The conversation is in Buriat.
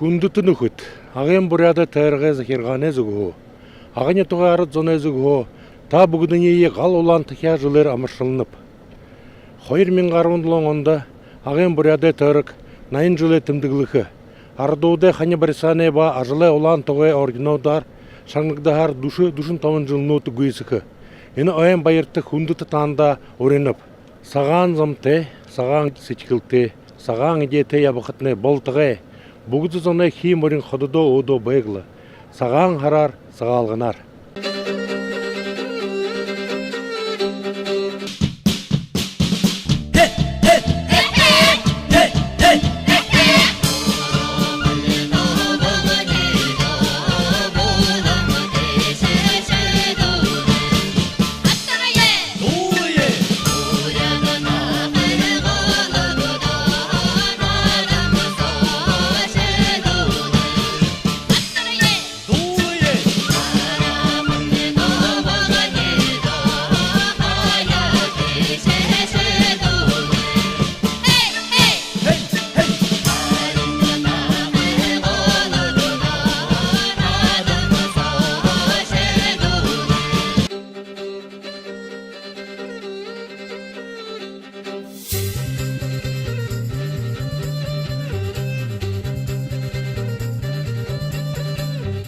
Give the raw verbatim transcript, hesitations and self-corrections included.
Хүндэтэ нүхэд, Агын Буряадай тойрогой захиргаанай зүгһөө, Агын нютагай арад зоной зүгһөө та бүгэдэниие Гал Улаан тахяа жэлээр амаршалнаб. Хоёр мянга арбан долоон ондо Агын Буряадай тойрог наян жэлээ тэмдэглэхэ. Арадуудай хани барисаанай ба ажалай Улаан тугай орденуудаар шагнагдаһаар дүшэ, дүшэн табан жэлнүүд гүйсэхэ. Энэ ойн баярта хүндэтэ таанадаа уринаб. Сагаан замтай, сагаан сэдьхэлтэй, сагаан эдеэтэй ябахатнай болтогой. Бүгэдэ зоной хии морин хододоо өөдөө байг лэ. Сагаан һараар, Сагаалганаар.